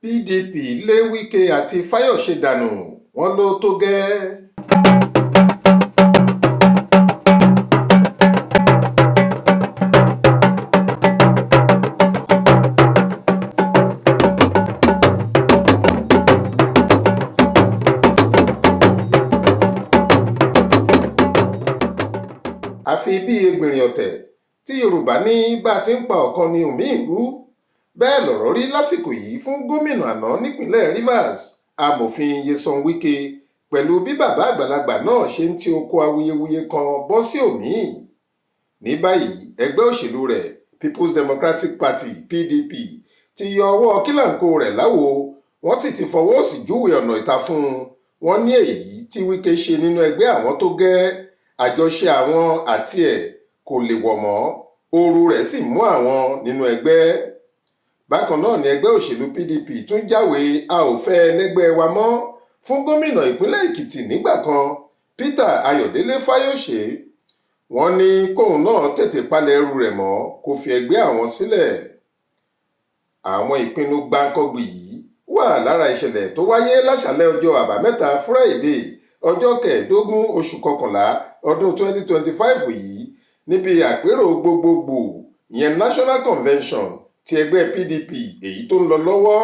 PDP lé Wike àti Fáyọ̀ṣe dànù, wọ́n ló tó gẹ́ẹ́. Àfi bíi ẹgbìnrin ọ̀tẹ̀ tí Yorùbá ní bá ti ń pa ọ̀kan ní òmíì rú. Bẹ́ẹ̀ lọ̀rọ̀ rí lásìkò yìí fún gómìnà àná nípínlẹ̀ Rivers, Amòfin Nyesom Wike, pẹ̀lú bí bàbá àgbàlagbà náà ṣe ń ti oko awuyewuye kan bọ́ sí òmíì. Ní báyìí, ẹgbẹ́ òṣèlú rẹ̀, People's Democratic Party (PDP), ti yọ ọwọ́ kílàńkó rẹ̀ láwo, wọ́n sì ti fọwọ́ òsì júwe ọ̀nà ìta fún un. Wọ́n ní èyí tí Wike ṣe nínú ẹgbẹ́ àwọn tó gẹ́, àjọṣe àwọn àti ẹ̀ kò lè wọ̀ mọ́, ooru rẹ̀ sì mú àwọn nínú ẹgbẹ́. Bákan náà ni ẹgbẹ́ òṣèlú PDP tún jáwèé a ò fẹ́ ẹ lẹ́gbẹ́ wa mọ́ fún gómìnà ìpínlẹ̀ Èkìtì nígbà kan, Peter Ayọ̀délé Fáyọ̀ṣe. Wọ́n ní kóun náà tètè palẹ̀ ẹrù rẹ̀ mọ́ kó fi ẹgbẹ́ àwọn sílẹ̀. Àwọn ìpinnu gbáǹkọ́gbì yìí wà lára ìṣẹ̀lẹ̀ tó wáyé láṣàálẹ́ ọjọ́ Àbámẹ́ta Fúràìdè, ọjọ́ 15 oṣù kọkànlá ọdún 2025 yìí, níbi àpérò gbogboògbò, ìyẹn National Convention, ti ẹgbẹ́ PDP èyí tó ń lọ lọ́wọ́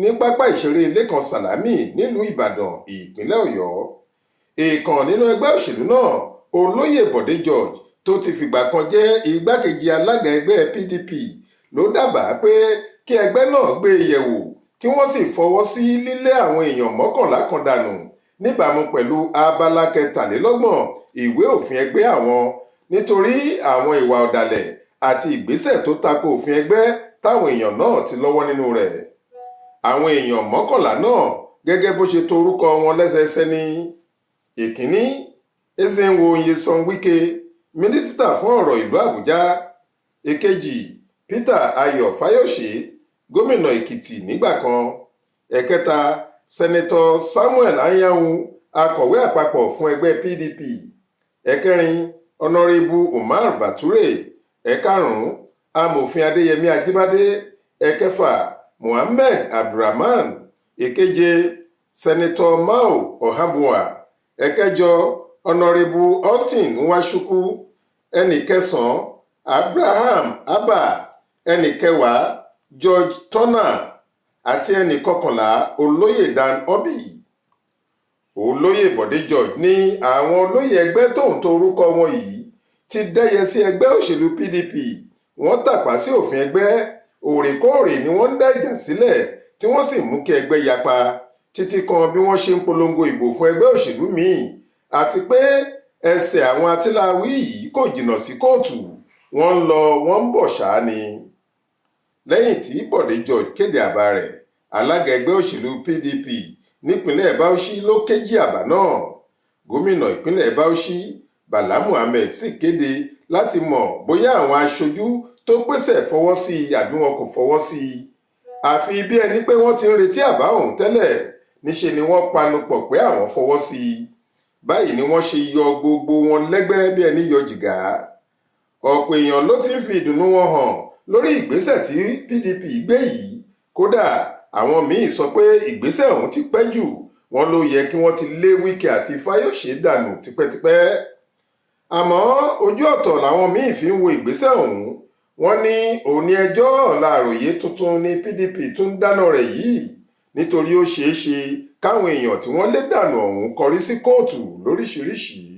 ní pápá ìṣeré Lẹ́kan Sàlámì nílùú Ìbàdàn, ìpínlẹ̀ Ọ̀yọ́. Èèkàn nínú ẹgbẹ́ òṣèlú náà, Olóyè Bọ̀dé George, tó ti fìgbà kan jẹ́ igbákejì alága ẹgbẹ́ PDP, ló dábàá pé kí ẹgbẹ́ náà gbé e yẹ̀wò kí wọ́n sì fọwọ́ sí lílé àwọn èèyàn 11 kan dànù níbàámu pẹ̀lú abala 33 ìwé òfin ẹgbẹ́ àwọn, nítorí àwọn ìwà ọ̀dàlẹ̀ àti ìgbésẹ̀ tó tako òfin ẹgbẹ́ táwọn èèyàn náà ti lọ́wọ́ nínú rẹ̀. Àwọn èèyàn 11 náà, gẹ́gẹ́ bó ṣe to orúkọ wọn lẹ́sẹẹsẹ ní: Ìkíní, Ezenwo Nyesom Wike, mínísítà fún ọ̀rọ̀ ìlú Àbújá. Èkejì, Peter Ayọ̀ Fáyọ̀ṣe, gómìnà Èkìtì nígbà kan. Ẹ̀kẹta, Sẹ́nitọ́ Samuel Anyanwu, akọ̀wé àpapọ̀ fún ẹgbẹ́ PDP. Ẹ̀kẹrin, Ọ̀nàrẹ́bù Umar Bature. Ẹ̀karùn-ún, Amòfin Adéyẹmí Ajíbádé. Ẹ̀kẹfà, Mohammed Abdulrahman. Ìkeje, Sẹ́nitọ́ Mao Ohuabunwa. Ẹ̀kẹjọ, Ọ̀nàrẹ́bù Austin Nwachukwu. Ẹnì kẹsàn-án, Abraham Abba. Ẹnì kẹwàá, George Turner, àti ẹnì kọkànlá, Olóyè Dan Orbih. Olóyè Bọ̀dé George ní àwọn olóyè ẹgbẹ́ tóun to orúkọ wọn yìí ti dẹ́yẹ sí ẹgbẹ́ òṣèlú PDP. Wọ́n tàpá sí òfin ẹgbẹ́, òrèkóòrè ni wọ́n ń dá ìjà sílẹ̀ tí wọ́n sì mú kí ẹgbẹ́ yapa, títí kan bí wọ́n ṣe ń polongo ìbò fún ẹgbẹ́ òṣèlú míì, àti pé ẹsẹ̀ àwọn atiláwí yìí kò jìnnà sí kóòtù, wọ́n ń lọ wọ́n ń bọ̀ ṣáá ni. Lẹ́yìn tí Bọ̀dé George kéde àbá rẹ̀, alága ẹgbẹ́ òṣèlú PDP nípínlẹ̀ Bauchi ló kéjì àbá náà. Gómìnà ìpínlẹ̀ Bauchi, Bala Muhammed, sì kéde láti mọ̀ bóyá àwọn aṣojú tó pèsè fọwọ́ sí i àbí wọn kò fọwọ́ sí i. Àfi bí ẹni pé wọ́n ti ń retí àbá ọ̀hún tẹ́lẹ̀, níṣe ni wọ́n panu pọ̀ pé àwọn fọwọ́ sí i. Báyìí ni wọ́n ṣe yọ gbogbo wọn lẹ́gbẹ́ bí ẹni yọ jìgá. Ọ̀pọ̀ èèyàn ló ti ń fi ìdùnnú wọn hàn lórí ìgbésẹ̀ tí PDP gbé yìí. Kódà àwọn míín sọ pé ìgbésẹ̀ ọ̀hún ti pẹ́ jù, wọ́n ló yẹ kí wọ́n ti lé Wike àti Fáyọ̀ṣe dànù tipẹ́tipẹ́. Àmọ́ ojú ọ̀tọ̀ làwọn míín fi ń wo ìgbésẹ̀ ọ̀hún. Wọ́n ní òní ẹjọ́ ọ̀la àròyé tuntun ní PDP tún ń dáná rẹ̀ yìí, nítorí ó ṣeé ṣe káwọn èèyàn tí wọ́n lé dànù ọ̀hún kọrí sí kóòtù lóríṣìíríṣìí.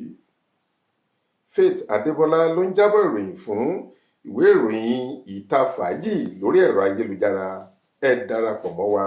Faith Adébọlá ló ń jábọ̀ ìròyìn fún ìwé ìròyìn Ìta Fàájì lórí ẹ̀rọ ayélujára. Ẹ darapọ̀ mọ́ wa.